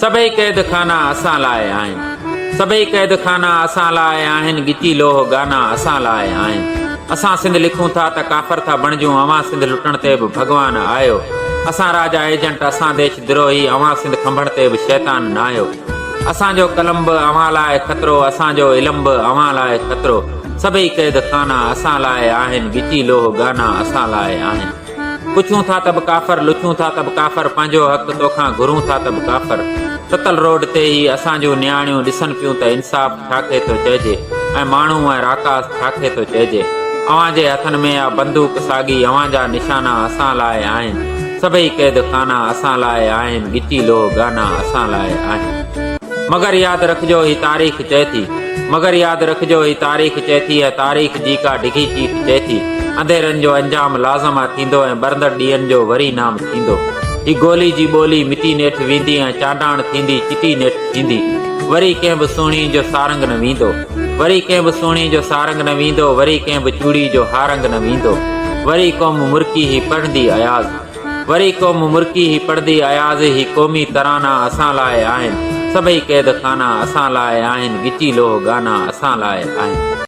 سڀئي قيد خانا اسان لاء آهن. سڀئي قيد خانا اسان لاء آهن ڳچي لوهه ڳانا اسان لاء آهن. اسان سنڌ لکون ٿا ته ڪافر ٿا بڻجون اوهان سنڌ لٽڻ تي به ڀڳوان آهيو. اسان را جا ايجنٽ اسان ديش دروهي اوهان سنڌ کنڀڻ تي به شيطان ناهيو. اسان جو قلم به اوهان لاء خطرو اسان جو علم به اوهان لاء خطرو. سڀئي قيد خانا اسان لاء آهن ڳچي لوهه ڳانا اسان لاء آهن. پڇون ٿا ته به ڪافر، لڇون ٿا ته به ڪافر، پنهنجو حق توکان گهرون ٿا ته به ڪافر. تتل روڊ تي هي اسان جون نياڻيون ڏسن پيون ته انصاف ڇا کي ٿو چئجي ۽ ماڻهو ۽ راڪاس ڇا کي ٿو چئجي. اوهان جي هٿن ۾ آ بندوق ساڳي اوهان جا نشانا اسان لاء آهن. سڀئي قيد خانا اسان لاء آهن ڳچي لوهه ڳانا اسان لاء آهن. مگر ياد رکجو هي تاريخ چئي ٿي. مگر ياد رکجو هي تاريخ چئي ٿي ۽ تاريخ جي ڪا ڊگهي چيخ چئي ٿي. انڌيرن جو انجام لازم آ ٿيندو ۽ ٻرندڙ ڏيئن جو وري نام ٿيندو. هي گولي جي ٻولي مٽي نيٺ ويندي ۽ چانڊاڻ ٿيندي چٽي نيٺ ٿيندي. وري ڪنهن به سهڻي جو سارنگ نه ويندو. وري ڪنهن به سهڻي جو سارنگ نه ويندو وري ڪنهن به چوڙي جو هارنگ نه ويندو. وري قوم مرڪي هي پڙهندي اياز. وري قوم مرڪي هي پڙهندي اياز هي قومي ترانا اسان لاء آهن. سڀئي قيد خانا اسان لاء آهن ڳچي لوهه ڳانا اسان لاء آهن.